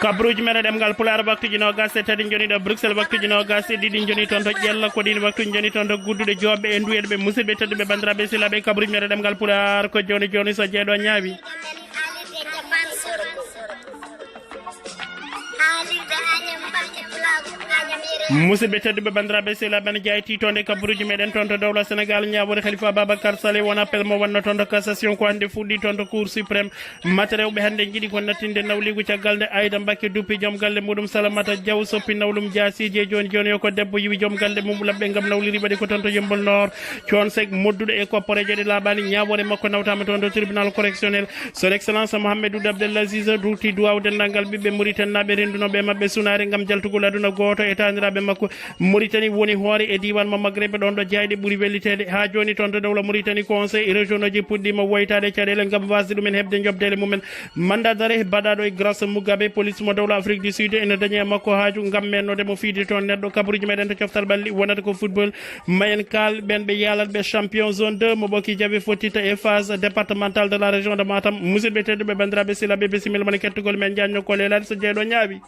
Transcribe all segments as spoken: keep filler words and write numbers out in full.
Kabaruuji meɗen ɗemngal Pulaar, waktuuji noogaas e tati njoni ɗo Bruxelles, waktuuji noogaas e ɗiɗi njoni toon to Ƴella, ko ɗiin waktuuji njoni toon to Gudduɗe Jooɓe e Nduweeɗe ɓe. Musidɓe tedduɓe, banndiraaɓe sehilaaɓe, kabaruuji meɗen ɗemngal Pulaar ko jooni jooni so jeeɗo ñaawi. Musidɓe tedduɓe, banndiraaɓe sehilaaɓe, ne jeyaa e tiitoonde kabaruuji meɗen toon to dowla Senegaal, ñaawoore Khalifa Ababacar Sall, won appel mo waɗno toon to cassation, ko hannde fuɗɗii toon to Cour suprême. Mata rewɓe hannde njiɗi ko nattude nawliigu caggal nde Ayda Mbakke duppi joom galle muɗum Salamata Diaw, soppi nawlum jaasiiji e jooni jooni o ko debbo yiwi joom galle mum labɓe ngam nawliri waɗi ko toon to Yembol Nord. Coon Seck modduɗo e kopporeeje ɗe laaɓaani, ñaawoore makko nawtaama toon to tribunal correctionnel. Son Excellence Mohamed Ould Abdel Aziz rutti duwaaw denndaangal ɓiɓɓe Mauritanie naaɓe renndunoɓe e maɓɓe sunaare ngam jaltugol aduna gooto e taaniraaɓe makko. Mauritanie woni hoore e diiwaan mo Maghreb, ɗoon ɗo jaayɗe ɓuri welliteede. Haa jooni toon to dowla Mauritanie, conseil régionauji puɗɗiima woytaade caɗeele ngam waasde ɗumen heɓde njoɓdeele mumen. Mandat d'arrêt baɗaaɗo e Grace Mugabe, police mo dowla Afrique du Sud, ene dañi e makko haaju ngam meennoode mo fiyde toon neɗɗo. Kabaruuji meɗen to coftal ɓalli wonata ko football. Ma en kaal ɓeen ɓe yaalanɓe champion zone deux mo Ɓoki Jabi fottitta e phase départementale de la région de Matam. Musidɓe tedduɓe, banndiraaɓe sehilaaɓe, bisimilla mon e kettugol men, njaajno ko leelaade so jeeɗo ñaawi.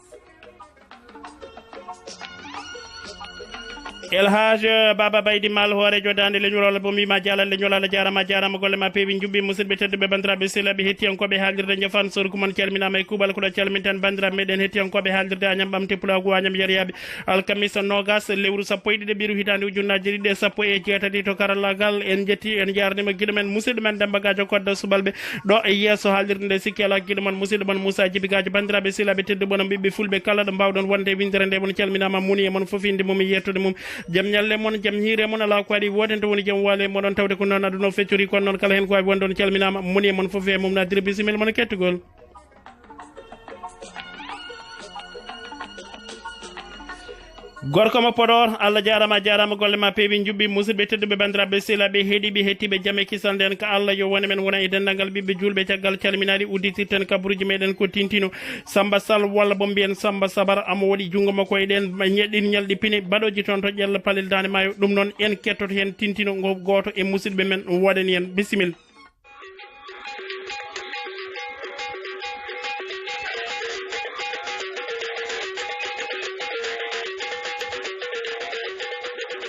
El Hadj Baba Baydi Mal, hooreejo daande leñol, Allah bo mbiima jaalal leñol, Allah jaaraama, jaaraama, golle ma peewi, njuɓɓi. Musidɓe tedduɓe, banndiraaɓe sehilaaɓe, hettiyankooɓe haalirde Njafaan Sorgu mon calminaama e kuuɓal, koɗo calminten banndiraaɓe meɗen hettiyankooɓe haalirde Añam Ɓamte Pulaagu, Añam Yariyaaɓe, alkamisa noogaas lewru sappo e ɗiɗi ɓiru hitaande ujunnaaji ɗiɗi e sappo e jeetati to karallaagal. En njetti, en njaarniima giɗo men, musidɗo men Demba Gadio Kodda Subalɓe, ɗo e yeeso haalirde nde, sikki alaa giɗo mon, musidɗo mon Moussa Djibi Gadio. Banndiraaɓe sehilaaɓe tedduɓe, onon ɓiɓɓe fulɓe kala ɗo mbaawɗon wonde e winndere nde, mon calminaama, moni e mon fof innde mum e yettude mum. Jam ñalle mon, jam hiire mon, alaa ko waɗi wooten to woni jam waale moɗon tawde ko noon aduna o feccori, kono noon kala heen ko waawi wonde on calminaama, moni e mon fof e mum naatire bisimilla mon e kettugol. Gorko mo Podor, Allah jaaraama, a jaaraama, golle ma peewi njuɓɓi. Musidɓe tedduɓe, banndiraaɓe sehilaaɓe heɗiiɓe, hettiiɓe jam e kisal nden ka Allah, yo wone men wona e denndaangal ɓiɓɓe juulɓe. Caggal calminaali, udditirten kabaruuji meɗen ko tintino Samba Sall walla bo mbiyen Samba Sabar, amo waɗi junngo makko e ɗeen ñe-, ɗin ñalɗi pine baɗooji toon to Ƴella Palel Daande Maayo. Ɗum noon en kettoto heen tintino ngo gooto e musidɓe men waɗani en. Bisimilla.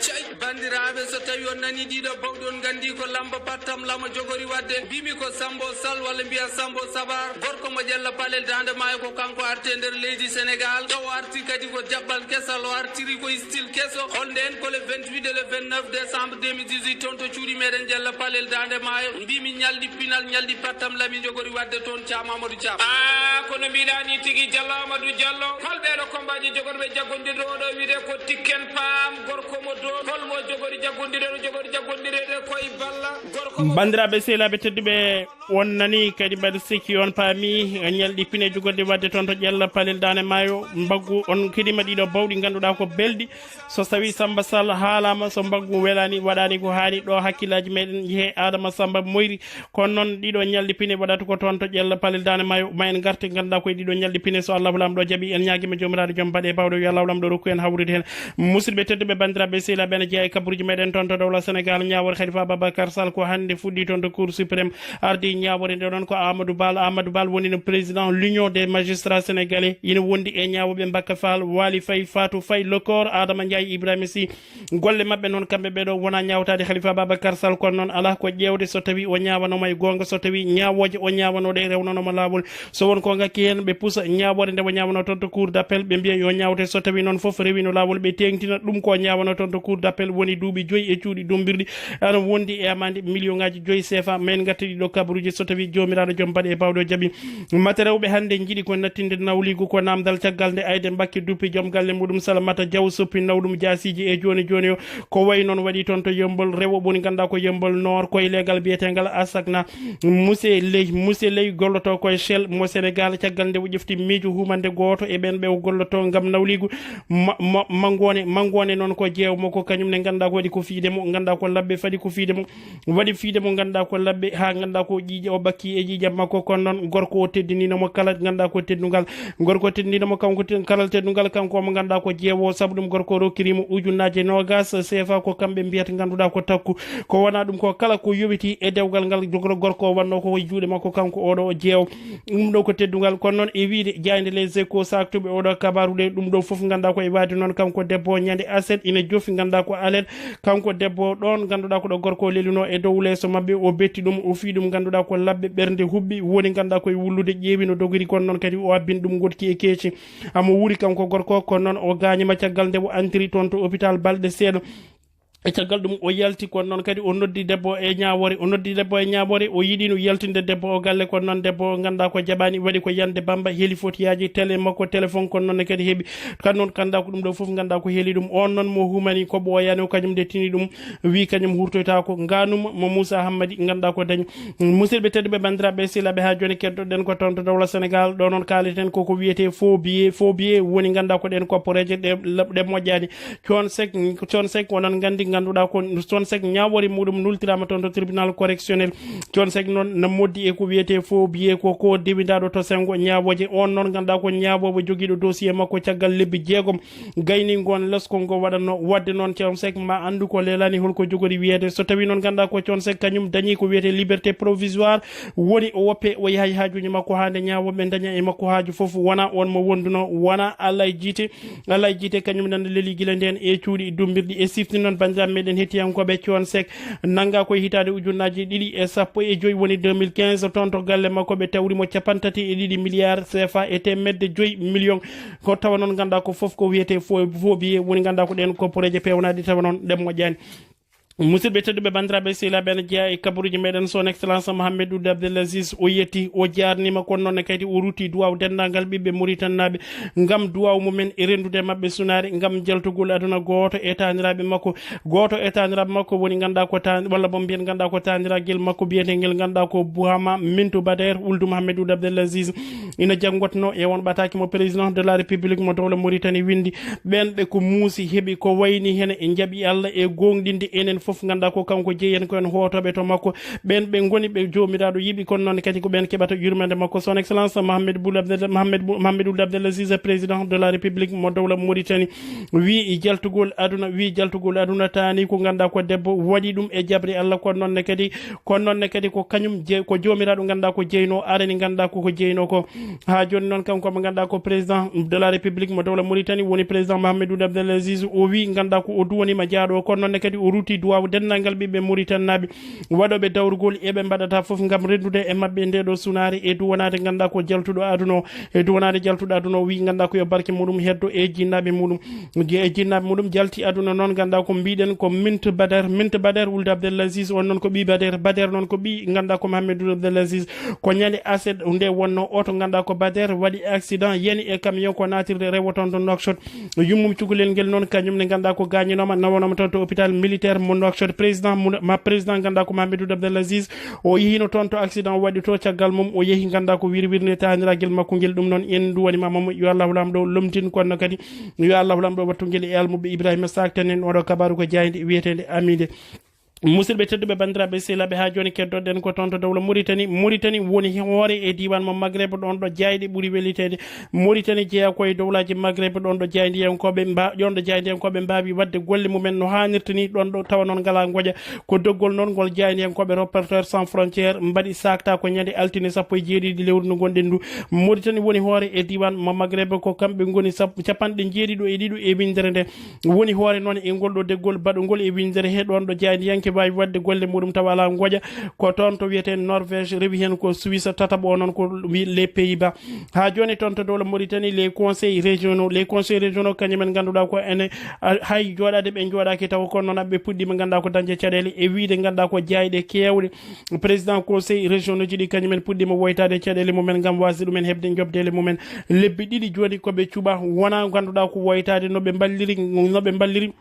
Cay, banndiraaɓe, so tawi on nani ɗiɗo bawɗi, on nganndi ko lamba pattam lama jogori waɗde. Mbimi ko Sambo Sall walla mbiya Sambo Sabar, gorko mo Ƴella Palel Daande Maayo, ko kanko arti e nder leydi Senegaal. Taw o arti kadi ko jaɓɓal kesal, o artiri ko style keso. On ndeen ko le vingt-huit e le vingt-neuf décembre deux mille dix-huit, toon to cuuɗi meɗen Ƴella Palel Daande Maayo. Mbimi ñalɗi pinal, ñalɗi pattam lami jogori waɗde toon, Thiam Amadou Thiam. Ah, kono mbiɗa ni tigi, Diallo Amadou Diallo. Hol ɓeeɗo kombaaji jogorɓe jaggondirɗo oɗo wiide ko Tikken Paam, gorko mo Dool? Hol mo jogori jaggondirɗo, jogori jaggondirɗe koye balla? Gorko mo Banndiraaɓe sehilaaɓe tedduɓe, on nani kadi mbaɗa sikki on paami ñalɗi pine jogorɗi waɗde toon to Ƴella Palel Daande Maayo. Mbaggu on keɗima ɗiɗo bawɗi ngannduɗaa ko belɗi. So tawi Samba Sall haalama, so mbaggu welani, waɗani ko haani ɗo, hakkillaaji meɗen yehe Adama Samba Moyri. Kono noon ɗiɗo ñalɗi pine waɗata ko toon to Ƴella Palel Daande Maayo. Ma en ngarte ngannduɗaa koye ɗiɗo ñalɗi pine, so Allahu Laamɗo jaɓi, en ñaagima Joomiraaɗo Joom baɗe bawɗe, yo Allahu Laamɗo rokku en hawrude heen. Musidɓe tedduɓe, banndiraaɓe sehilaaɓe, ene jeyaa e kabaruuji meɗen toon to dowla Senegaal. Ñaawoore Khalifa Ababacar Sall ko hannde fuɗɗi toon to Cour suprême. Ardi ñaawoore nde noon ko Amadou Bal. Amadou Bal woni no président l'Union des magistrats sénégalais. Ina wondi e ñaawooɓe Mbacke Fall, Waly Faye, Fatou Faye, Lekor, Adama Ndiaye, Ibrahima Sy. Golle maɓɓe noon, kamɓe ɓeeɗo, wonaa ñaawtaade Khalifa Ababacar Sall, kono noon alaa ko ƴeewde so tawi o ñaawanooma e goonga, so tawi ñaawooje o ñaawanooɗe rewnanooma laawol. So won ko ngakki heen, ɓe pusa ñaawoore nde o ñaawanoo toon to Cour d'appel, ɓe mbiya yo ñaawte. So tawi noon fof rewiino laawol, ɓe teeŋtina ɗum ko ñaawanoo toon to Cour d'appel, woni duuɓi joyi e cuuɗi dummbirɗi, ana wondi e amande million ngaaji joyi C F A. Ma en ngartu ɗiɗo kabaruuji, so tawi Joomiraaɗo Joom baɗe e bawɗe o jaɓi. Mate rewɓe hannde njiɗi ko nattinde nawliigu, ko naamndal caggal nde Ayda Mbakke duppi joom galle muɗum Salamata Diaw, soppi nawlum jaasiiji e jooni jooni o. Ko wayi noon waɗi toon to Yembol, rewo woni ngannduɗaa ko Yembol Nord, koye leegal biyeteengal Asakna. Muse Ley, Muse Ley golloto koye Shell mo Senegaal, caggal nde o ƴefti miijo humande gooto e ɓeen ɓe o golloto ngam nawliigu. Ma-, ma-, Mangone, Mangone noon ko jeewo makko, kañum ne ngannduɗaa ko waɗi ko fiide mo ngannduɗaa ko labbe, fadi ko fiide mo, waɗi fiide mo ngannduɗaa ko labbe, haa ngannduɗaa ko ƴiiƴe o bakki e ƴiiƴam makko. Kono noon gorko o teddinino mo kala ngannduɗaa ko teddungal, gorko o teddinino mo kanko te- kala teddungal, kanko mo ngannduɗaa ko jeewo, sabu ɗum gorko o rokkiri mo ujunnaaje noogas seefa, ko kamɓe mbiyata ngannduɗaa ko takku. Ko wonaa ɗum ko kala ko yowiti e dewgal ngal jogoro gorko o wannoo ko e juuɗe makko kanko oɗo o jeewo. Ɗum ɗo ko teddungal. Kono noon e wiide jaaynde Les Échos saktuɓe oɗo kabaru ɗe, ɗum ɗo fof ngannduɗaa ko e waade noon kanko debbo o ñande aset ina jofi ngannduɗaa ko alet. Kanko debbo o ɗoon ngannduɗaa ko ɗo gorko o leluno e dow leeso maɓɓe, o betti ɗum, o fii ɗum ngannduɗaa ko labbe, ɓernde huɓɓi, woni ngannduɗaa ko e wullude ƴeewi no dogiri, kono noon kadi o abbin ɗum goɗki e keeci. Amo wuuri kanko gorko, kono noon o gaañima caggal nde o antiri toon to hôpital balɗe seeɗa. E caggal ɗum o yalti, kono noon kadi o noddi debbo e ñaawoore, o noddi debbo e ñaawoore, o yiɗino yaltinde debbo o galle, kono noon debbo o ngannduɗaa ko jaɓaani, waɗi ko yande Bamba, heli fotiyaaji télé makko, téléphone, kono noon ne kadi heɓi. Kan noon ngannduɗaa ko ɗum ɗo fof ngannduɗaa ko heli ɗum. On noon mo humani ko ɓooyaani o, kañum nde tini ɗum, wi kañum hurtoytaako. Ngaanum mo Moussa Hammadi ngannduɗaa ko dañi. Musidɓe tedduɓe, banndiraaɓe, sehilaaɓe, haa jooni keddoɗen ko toon to dowla Sénégal. Ɗo noon kaaleten koko wiyetee faux billet, faux billet woni ngannduɗaa ko ɗeen kopporeeje ɗe, ɗe moƴƴaani. Thione Seck, Thione Seck onon nganndi, ngannduɗaa ko Thione Seck ñaawoore muɗum nultiraama toon to tribunal correctionnel. Thione Seck noon na moddi e ko wiyetee faux billet, ko ko dewindaaɗo to senngo ñaawooje. On noon ngannduɗaa ko ñaawoowo jogiiɗo dossier makko caggal lebbi jeegom gayni ngoon leskol ngo waɗatno. Waɗde noon Thione Seck ma anndu ko leelaani holko jogori wiyeede. So tawii noon ngannduɗaa ko Thione Seck kañum dañi ko wiyetee liberté provisoire, woni o woppe o yahay haajuuji makko haa nde ñaawooɓe ndaña e makko haaju fof, wonaa on mo wonduno, wonaa Alla e jiite. Alaa e jiite kañum nana leli gila ndeen e cuuɗi dummbirɗi. E sifti noon banndiraaɓe meɗen hettiyankooɓe, Thione Seck nanngaa ko e hitaande ujunnaaji ɗiɗi e sappo e joy, woni deux mille quinze, toon to galle makko ɓe tawri mo capanɗe tati e ɗiɗi milliards C F A e teemedde joy million. Ko tawa noon ngannduɗaa ko fof ko wiyetee fo-, faux billet woni ngannduɗaa ko ɗeen kopporeeje peewnaaɗe tawa noon ɗe moƴƴaani. Musidɓe tedduɓe, banndiraaɓe, sehilaaɓe, ene jeyaa e kabaruuji meɗen. Son Excellence Mohamed Ould Abdel Aziz o yetti, o jaarniima, kono noon ne kadi o rutti duwaaw denndaangal ɓiɓɓe Mauritanie naaɓe ngam duwaaw mumen e renndude maɓɓe sunaare ngam jaltugol aduna. Gooto e taaniraaɓe makko, gooto e taaniraaɓe makko woni ngannduɗaa ko taan-, walla boom mbiyen ngannduɗaa ko taaniraagel makko biyeteengel ngannduɗaa ko Bouhama Mintou Bader, wuldu Mohamed Ould Abdel Aziz, ina janngotno e won ɓataake mo président de la République mo dowla Mauritanie winndi. Ɓeen ɓe ko muusi heɓi ko wayni hene e njaɓi Alla e gooŋɗinde enen fof, ngannduɗaa ko kanko jeyi en, ko en hootooɓe to makko. Ɓeen ɓe ngoni ɓe Joomiraaɗo yiɗi, kono noon kadi ko ɓeen keɓata yurmeende makko. Son Excellence Mohamed Boun Abdel-, Mohamed Bou-, Mohamed Ould Abdel Aziz, président de la République mo dowla Mauritanie, wii jaltugol aduna, wii jaltugol aduna taani ko ngannduɗaa ko debbo waɗi ɗum e jaɓre Alla, kono noon ne kadi, kono noon ne kadi ko kañum je-, ko Joomiraaɗo ngannduɗaa ko jeynoo, arani ngannduɗaa ko ko jeynoo ko. Haa jooni noon, kanko mo ngannduɗaa ko président de la République mo dowla Mauritanie, woni président Mohamed Ould Abdel Aziz, o wii ngannduɗaa ko o duwaniima jaaɗo, kono noon ne kadi o rutti duwaaw denndaangal ɓiɓɓe Mauritanie naaɓe waɗooɓe dawrugol e ɓe mbaɗata fof ngam renndude e maɓɓe ndee ɗoo sunaare e duwanaade ngannduɗaa ko jaltuɗo aduna o, e duwanaade jaltuɗo aduna o, wii ngannduɗaa ko yo barke muɗum heddo e jinnaaɓe muɗum. Je-, e jinnaaɓe muɗum jalti aduna noon, ngannduɗaa ko mbiɗen ko Mint Bader, Mint Bader wulde Abdel Aziz, on noon ko ɓii Bader, Bader noon ko ɓii ngannduɗaa ko Mohamed Ould Abdel Aziz. Ko ñande aset nde wonno oto ngannduɗaa ko Bader waɗi accident, yani e camion ko naatirde rewo toon to Nouakchott. Yummum cukalel ngel noon, kañum ne ngannduɗaa ko gaañinooma, nawanooma toon to hôpital militaire mo Nouakchott. Président mo, ma président ngannduɗaa ko Mohamed Ould Abdel Aziz, o yehiino toon to accident waɗi to, caggal mum o yehi ngannduɗaa ko wirwirnde taaniragel makko ngel. Ɗum noon en duwaniima mo, yo Allahu Laamɗo lomtin, kono kadi yo Allahu Laamɗo wattu ngel e almuɓɓe Ibrahima Sakten en. Oɗo kabaru ko jaaynde wiyeteende Amide. Musidɓe tedduɓe, banndiraaɓe, sehilaaɓe, haa jooni keddoɗen ko toon to dowla Mauritanie. Mauritanie woni hoore e diiwaan mo Maghreb, ɗoon ɗo jaayɗe ɓuri weliteede. Mauritanie jeyaa ko e dowlaaji Maghreb, ɗoon ɗo jaayndiyankooɓe mba-, ɗoon ɗo jaayndiyankooɓe mbaawi waɗde golle mumen no haanirta ni, ɗoon ɗo tawa noon ngalaa ngoƴa. Ko doggol noon ngol jaayndiyankooɓe Reporters sans frontières mbaɗi saakta ko ñande altine sappo e jeeɗiɗi lewru ndu ngonɗen ndu. Mauritanie woni hoore e diiwaan mo Maghreb, ko kamɓe ngoni sap-, capanɗe jeeɗiɗo e ɗiɗo e winndere nde. Woni hoore noon e ngol ɗo deggol baɗungol e winndere he ɗoon ɗo jaayndiyanke waawi waɗde golle muɗum tawa alaa ngoƴa. Ko toon to wiyetee Norvège, rewi heen ko Suisse, tataɓo o noon ko wi-, les Pays-Bas. Haa jooni toon to dowla Mauritanie, les conseils régionaux, les conseils régionaux kañum en ngannduɗaa ko ene, a, hay jooɗaade ɓe njooɗaaki taw, kono noon aɓe puɗɗiima ngannduɗaa ko dañde caɗeele e wiyde ngannduɗaa ko jaayɗe keewɗe. Président conseil régionaux ji ɗi kañum en puɗɗiima woytaade caɗeele mumen ngam waasde ɗumen heɓde njoɓdeele mumen. Lebbi ɗiɗi jooni ko ɓe cuɓa, wonaa ngannduɗaa ko woytaade no ɓe mballiri, no ɓe mballiri.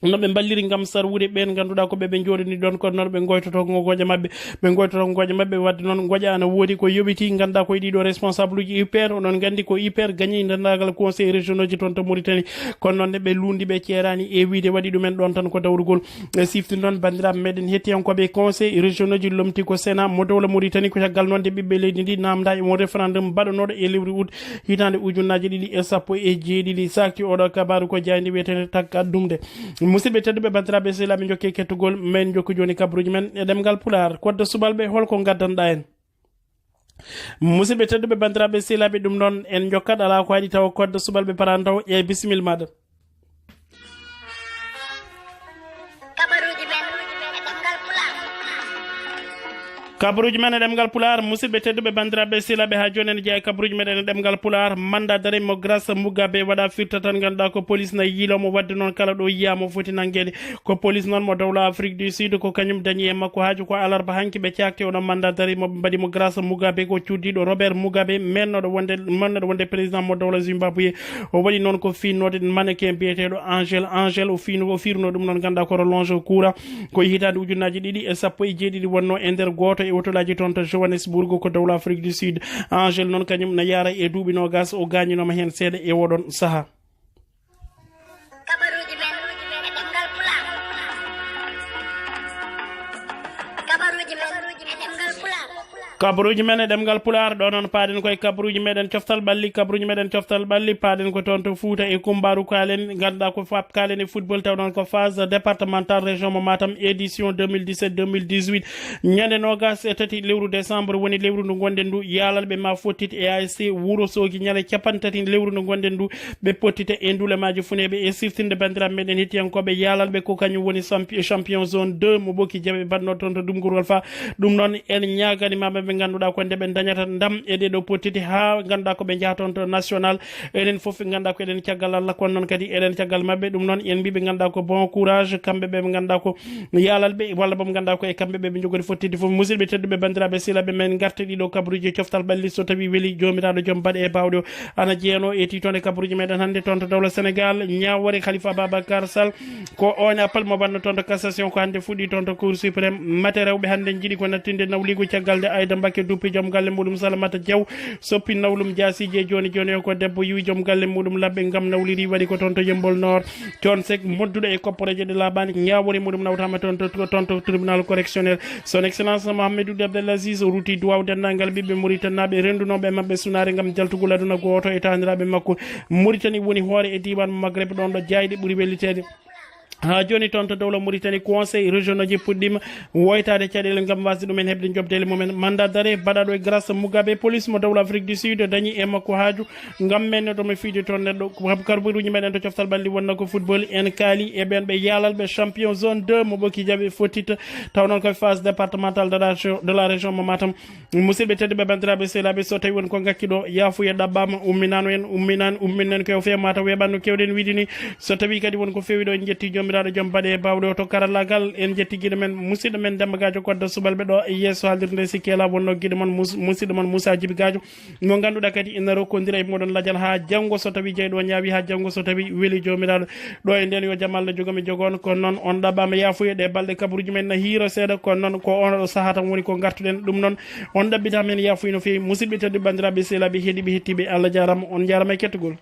no ɓe mballiri ngam sarwude ɓeen ngannduɗaa ko ɓe ɓe njooɗini ɗoon, kono noon ɓe ngoytoto ngoƴa maɓɓe. Ɓe ngoytoto ngoƴa maɓɓe. Wadde noon, ngoƴa ana woodi ko yoɓiti, ngannduɗaa ko e ɗiɗo responsable uji U P R. Onon nganndi ko U P R gañi denndaangal conseil régional ji toon to Mauritanie, kono noon ne ɓe luundi, ɓe ceeraani e wiide waɗi ɗumen ɗoon tan ko dawrugol. E sifti noon, banndiraaɓe meɗen hettiyankooɓe, conseil régional ji lomti ko Sénat mo dowla Mauritanie, ko caggal noon nde ɓiɓɓe leydi ndi naamnda e won référendum baɗanooɗo e lewru août hitaande ujunnaaji ɗiɗi e sappo e jeeɗiɗi. Sakti oɗo kabaaru ko jaaynde wiyeteende Takka Dumde. Musidɓe tedduɓe, banndiraaɓe sehilaaɓe, njokke kettugol, men njokku jooni kabaruuji men e ɗemngal Pulaar. Koddo subalɓe, holko ngaddanɗaa en? Musidɓe tedduɓe, banndiraaɓe sehilaaɓe, ɗum noon en njokkat, alaa ko waɗi tawa koddo subalɓe parantaw e bisimil maaɗa. Kabaruuji men e ɗemngal Pulaar. Kabaruuji men e ɗemngal Pulaar, musidɓe tedduɓe, banndiraaɓe sehilaaɓe, haa jooni ene jeyaa e kabaruuji meɗen e ɗemngal Pulaar. Mandat d'arrêt mo Grace Mugabe waɗa firta tan, ngannduɗaa ko police na yiiloo mo, waɗde noon kala ɗo yiyaa mo foti nanngeede. Ko police noon mo dowla Afrique du Sud, ko kañum dañi e makko haaju. Ko alarba hanki ɓe caakti oɗo mandat d'arrêt mo ɓe mbaɗi mo Grace Mugabe, ko cuddiiɗo Robert Mugabe, mennooɗo wonde, mennooɗo wonde président mo dowla Zimbabwe. O waɗi noon ko fiinnoode mannequin biyeteeɗo Angel. Angel o fiino, o fiirno ɗum noon, ngannduɗaa ko oto longe courant. Ko e hitaande ujunnaaji ɗiɗi e sappo e jeeɗiɗi wonnoo, e nder gooto e otolaaji toon to Johannesburg, ko dowla Afrique du Sud. Angel noon kañum na yaara e duuɓi noogas, o gaañinooma heen seeɗa e oɗon sahaa. Kabaruuji men e ɗemngal Pulaar. Kabaruuji men e ɗemngal Pulaar. Kabaruuji men e ɗemngal Pulaar, ɗo noon paaɗen koye kabaruuji meɗen coftal ɓalli, kabaruuji meɗen coftal ɓalli, paaɗen ko toon to Fuuta e Kumbaaru Kaalen, ngannduɗaa ko F A P Kaalen e football, taw noon ko phase départementale région mo Matam, édition deux mille dix-sept deux mille dix-huit. Ñande noogas e tati lewru décembre woni lewru ndu ngonɗen ndu, yaalalɓe ma fottit e A S C Wuro Soogi, ñande capanɗe tati lewru ndu ngonɗen ndu, ɓe pottita e ndulemaaji funeeɓe. E siftinde banndiraaɓe meɗen hettiyankooɓe, yaalalɓe ko kañum woni champi-, champion zone deux mo Ɓokki Jaɓe baɗnoo toon to Dumgurgol Fa. Ɗum noon, en ñaagani ma ɓe ngannduɗaa ko nde ɓe dañata ndam e ɗee ɗoo pottite, haa ngannduɗaa ko ɓe njaha toon to national. Enen fof ɓe ngannduɗaa ko eɗen caggal Allah, kono noon kadi eɗen caggal maɓɓe. Ɗum noon, en mbii ɓe ngannduɗaa ko bon courage, kamɓe ɓe ɓe ngannduɗaa ko yaalalɓe, walla boom ngannduɗaa ko e kamɓe ɓe ɓe njogori fottitde fof. Musidɓe tedduɓe, banndiraaɓe sehilaaɓe, men ngarte ɗiɗo kabaruuji e coftal ɓalli, so tawii weli Joomiraaɗo joom baɗe e baawɗe o. Ana jeyanoo e tiitoonde kabaruuji meɗen hannde toon to dowla Senegaal, ñaawoore Khalifa Ababacar Sall. Ko oon appel mo waɗno toon to cassation, ko hannde fuɗɗi toon to Cour suprême. Mate rewɓe hannde njiɗi ko nattinde nawliigu caggal nde Ayda Mbakke duppi joom galle muɗum Salamata Diaw, soppi nawlum jaasiiji e jooni jooni o ko debbo yuwi joom galle muɗum labbe ngam nawliri waɗi ko toon to Yeumbeul Nord. Thione Seck modduɗo e kopporeeje ɗe laaɓaani, ñaawoore muɗum nawtaama toon to, toon to tribunal correctionnel. Son Excellence Mohamed Ould Abdel Aziz o rutti duwaaw denndaangal ɓiɓɓe Mauritanie naaɓe renndunooɓe e maɓɓe sunaare ngam jaltugol aduna gooto e taaniraaɓe makko. Mauritanie woni hoore e diiwaan Maghreb, ɗoon ɗo jaayɗe ɓuri welliteede. Haa jooni toon to dowla Mauritanie, conseil régional ji puɗɗiima woytaade caɗeele ngam waasde ɗumen heɓde njoɓdeele mumen. Mandat d'arrêt baɗaaɗo e Grace Mugabe, police mo dowla Afrique du Sud dañi e makko haaju ngam men no ɗum e fiyde toon neɗɗo. Ko kabaruuji meɗen to coftal ɓalli wonnoo ko football, en kaali e ɓeen ɓe yaalalɓe champion zone deux mo Ɓokki Jaɓe fottitta, taw noon ko phase départementale de la région, de la région mo Matam. Musidɓe tedduɓe, banndiraaɓe sehilaaɓe, so tawii won ko ngakki ɗo, yaafuya ɗaɓɓaama, umminaano en, umminaan, umminnen ko e o feemaa taw weeɓaano kewɗen wiide ni. So tawii kadi won ko feewi ɗo, en njetti Joomiraaɗo joom baɗe e baawɗe o to karallaagal, en njetti giɗo men, musidɗo men Demba Gaajo Kodda subalɓe ɗo e yeeso haalirde nde, sikke alaa wonnoo giɗo mon mus-, musidɗo mon Moussa Djiby Gaajo, mo ngannduɗaa kadi ina rokkondira e moɗon lajal haa janngo so tawii jeyɗo o ñaawi, haa janngo so tawii weli Joomiraaɗo. Ɗo e ndeen yo jam Allah jogo mi jogo on, kono noon on ɗaɓɓaama yaafuya, ɗe balɗe kabaruuji men na hiira seeɗa, kono noon ko on ɗo sahaa tan woni ko ngartuɗen. Ɗum noon on ɗaɓɓitaa men yaafuya no feewi. Musidɓe tedduɓe, banndiraaɓe sehilaaɓe heɗiiɓe hettiiɓe, Allah jaaraama, on njaaraama e kettugol.